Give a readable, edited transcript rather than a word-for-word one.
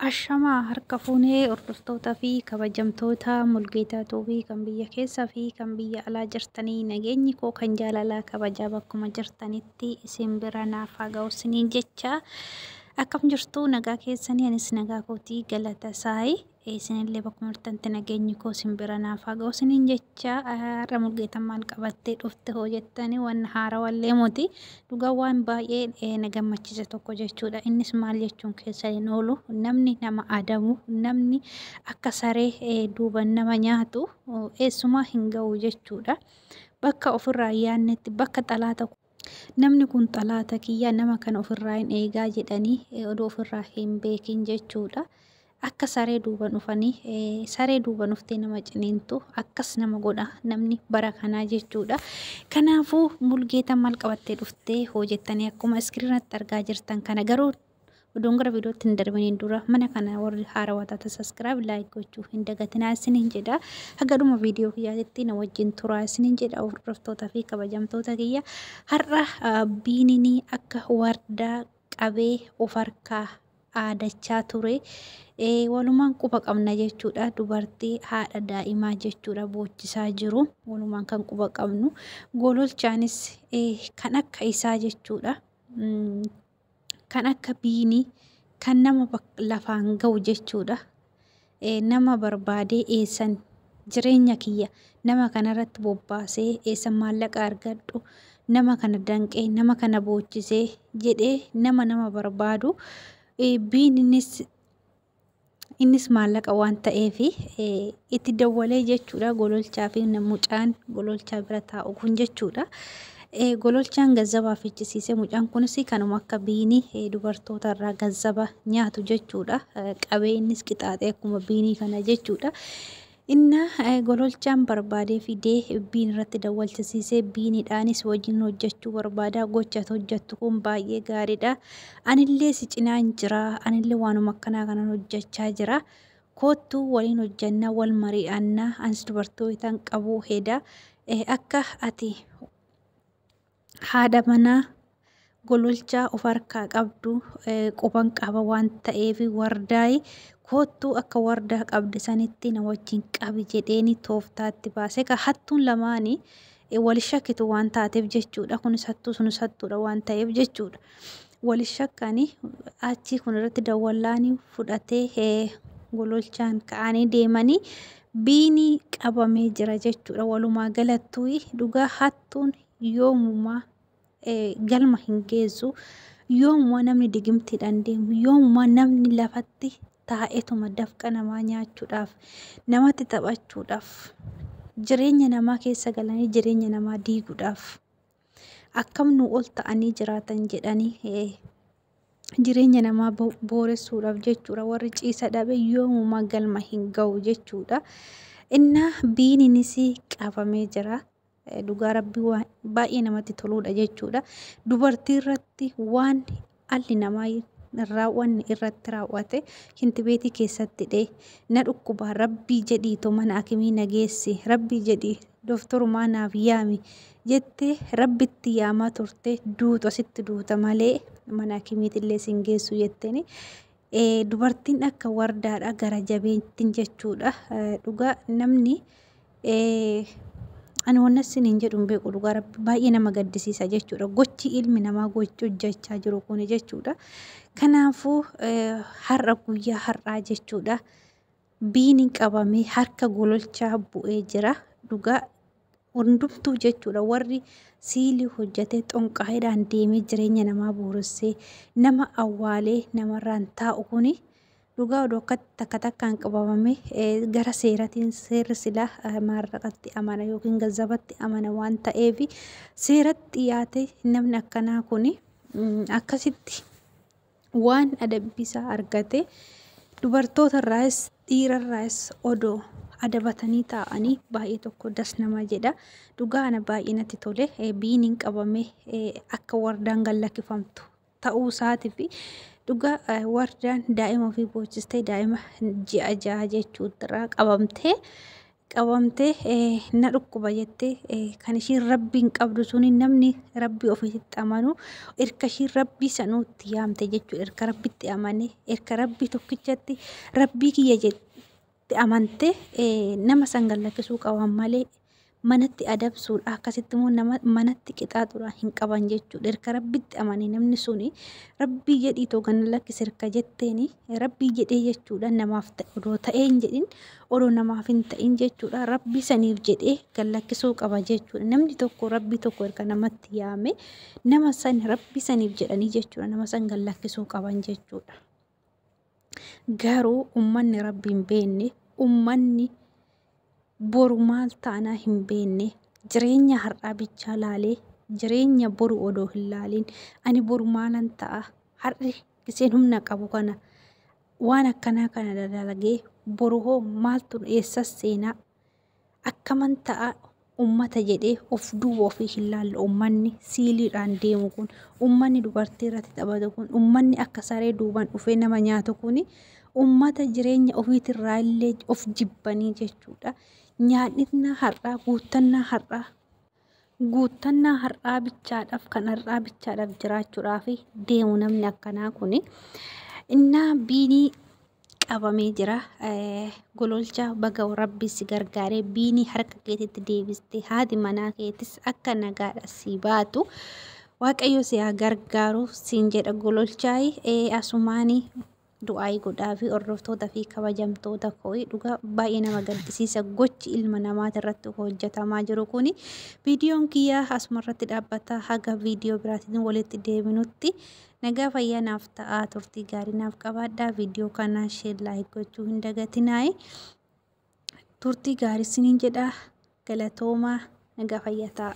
Ashamaa harka fuunee hordoftoota fi kabajamtoota Mulgeetaa Tuubii kan biyya keessaa fi kan biyya alaa jirtanii, nageenyi koo kan jaalalaa kabajaa bakkuma jirtanitti isin bira naaf haa ga'u isiniin jecha. Akkam jirtu? Nagaa keessanii? Anis nagaa kootii, galata saayi. Isinillee bakkuma jirtanitti nageenyi koo isin bira naaf haa ga'u isiniin jecha. Har'a Mulgeetaan maal qabattee dhufte hoo jettanii, waan haarawallee moti, dhugaa waan baay'ee na gammachiise tokko jechuudha. Innis maal jechuun keessa hin oolu, namni nama adabu, namni akka saree duuban nama nyaatu eessumaa hin ga'u jechuudha. Bakka ofirraa yaadnetti, bakka xalaata, namni kun xalaata kiyya, nama kana ofirraa hin eegaa jedhanii odoo ofirraa hin beekin jechuudha. Akka saree duuban dhufanii, saree duuban dhuftee nama ciniintu, akkas nama godha namni bara kanaa jechuudha. Kanaafuu Mulgeetaan maal qabattee dhuftee hoo jettanii, akkuma iskiriinatti argaa jirtan kana. Garuu odoon gara viidiyootti hin darbiniin dura, mana kana warri haarawaa taate subscribe, like gochuu hin dagatinaa isiniin jedha. Haga dhuma viidiyoo kiyyaatitti na wajjin turaa isiniin jedha, hordoftootaa fi kabajamtoota kiyya. Har'a Biininii akka Wardaa qabee of harkaa aadachaa ture. Walumaan quba qabna jechuudha. Dubartii haadha daa'imaa jechuudha boochisaa jiru. Walumaan kan quba qabnu. Gololchaanis kan akka isaa jechuudha. Kan akka Biinii kan nama lafaan ga'u jechuudha. Nama barbaadee, eessan jireenya kiyya nama kanarratti bobbaasee, eessan maallaqa argadhu, nama kana danqee, nama kana boochisee jedhee nama barbaadu. Biininis innis maallaqa waan ta'eef itti dawwalee jechuudha, Gololchaa fi mucaan Gololchaa bira taa'u kun jechuudha. Gololchaan gazzabaa fichisiisee, mucaan kunis kanuma akka Biinii dubartoota irraa gazzaba nyaatu jechuudha. Qabee innis qixaaxee akkuma Biinii kana jechuudha. Inna Gololchaan barbaadee fidee Biin irratti dawwalchisiisee, Biiniidhaanis wajjin hojjechuu barbaada. Gocha hojjettu kun baay'ee gaariidha. Anillee si cinaan jira. Anillee waanuma akkanaa kanan hojjechaa jira. Koottuu waliin hojjannaa, wal mari'annaa. Anis dubartootaan qabuu heda. Akka ati haadha manaa Gololchaa of harkaa qabdu quban qaba waan ta'eef, Wardaayi koottuu akka Wardaa qabde sanitti na wajjin qabi jedheeni tooftaatti baase. Ka hattuun lamaanii wal shakkitu waan taateef jechuudha. Kunis hattuu, sunis hattuudha waan ta'eef jechuudha. Wal shakkanii achi kun irratti dawwallaanii fudhatee Gololchaan ka'anii deemanii Biinii qabamee jira jechuudha. Walumaa galattuu dhugaa hattuun yoomumaa galma hin geessu. Yoomumaa namni digimtiidhaan deemu, yoomumaa namni lafatti taa'etuma dafqa namaa nyaachuudhaaf, namatti taphachuudhaaf, jireenya namaa keessa galanii jireenya namaa diiguudhaaf, akkam nu ol ta'anii jiraatan jedhanii jireenya namaa booressuudhaaf jechuudha. Warri ciisa dhabe yoomumaa galma hin ga'u jechuudha. Innaa Biininis qabamee jira. Dhugaa Rabbii waan baay'ee namatti toluudha jechuudha. Dubartii irratti waan alli namaa raawwanne irratti raawwate, shintibeetii keessatti dhee, na dhukkuba, Rabbii jedhiitu mana akimii na geessi, Rabbii jedhii dooftorumaa naaf yaami jettee Rabbitti yaamaa turte, duutu asitti duuta malee mana akimiitillee sin geessu jetteeni. Dubartiin akka Wardaadha gara jabeettiin jechuudha. Dhugaa namni ani wanna isin hin jedhu hin beeku, dhugaa Rabbi baay'ee nama gaddisiisa jechuudha. Gochi ilmi namaa gochi hojjechaa jiru kuni jechuudha. Kanaafuu har'a, guyyaa har'aa jechuudha. Biiniin qabamee harka Gololchaa bu'ee jira. Dhugaa hundumtuu jechuudha, warri siilii hojjetee xonqaayiidhaan deemee jireenya namaa booressee, nama awwaalee namarraan taa'u kuni, dhugaa odoo akkatti takka takkaan qabamame gara seeratiin, seerri silaa maarraqatti amana yookiin gazzabatti amana waan ta'eef, seeratti dhiyaate namni akkanaa kuni akkasitti waan adabbisaa argate, dubartoota irraas dhiirarraas odoo adabatanii taa'anii baay'ee tokko das nama jedha. Dhugaa ana baay'ee natti tole, Biiniin qabame akka Wardaan gallakkifamtu ta'uu isaatii fi dhugaa Wardaan daa'ima ofii boochistee, daa'ima ji'a 6 jechuutirraa qabamtee Qabamtee na dhukkuba jettee kan ishiin rabbiin qabdu suni namni rabbii ofiitti amanu erga ishiin rabbii sanuutti yaamte jechuudha. Erga rabbitti amane, erga rabbii tokkichatti rabbii kiyya jetti amante nama san gallakkisuu qaban malee manatti adabsuudha, akkasitti immoo nama manatti qixaaxuudha hin qaban jechuudha. Erga rabbitti amane namni suni rabbii jedhii too gana lakkisi erga jetteeni rabbii jedhee jechuudha, namaaf odoo ta'ee hin jedhin, odoo namaaf hin ta'in jechuudha, rabbii saniif jedhee gallakkisuu qaba jechuudha. Namni tokko rabbii tokko erga namatti yaame nama san rabbii saniif jedhanii jechuudha nama san gallakkisuu qaban jechuudha. Garuu ummanni rabbii hin beekne, ummanni boru maal taanaa hin beekne, jireenya har'aa bichaa laalee jireenya boru odoo hin laaliin, ani boru maalan ta'a, har'i giseen humna qabu kana waan akkanaa kana dalagee boru hoo maaltu eessas seenaa, akkaman ta'a ummata jedhee of duuba ofii hin laalle. Ummanni siiliidhaan deemu kun, ummanni dubartii irratti taphatu kun, ummanni akka saree duubaan dhufee nama nyaatu kun ummata jireenya ofiitirraa illee of jibbanii jechuudha. Nyaadhina har'aa, guuttannaa har'aa, guuttannaa har'aa bichaadhaaf, kan har'aa bichaadhaaf jiraachuudhaaf deemu namni akkanaa kuni. Innaa Biinii qabamee jira. Gololcha, baga rabbi si gargaaree Biinii harka keetitti deebistee haati manaa keetis akka nagaadha si baatu. Waaqayyo si haa gargaaru siin jedha Gololchaayi. Asumaanii du'aayii godhaa fi hordoftoota fi kabajamtoota koo, dhugaa baay'ee nama gaddisiisa gochi ilma namaati irratti hojjetamaa jiru kuni. Viidiyoon kiyyaa asuma irratti dhaabbata. Haga viidiyoo biraatiin walitti deebinutti nagaa fayyaa naaf ta'aa, turtii gaarii naaf qabaadhaa. Viidiyoo kana share, like gochuu hin dagatinaayi. Turtii gaarii isiniin jedha. Galatoomaa, nagaa fayyaa ta'a.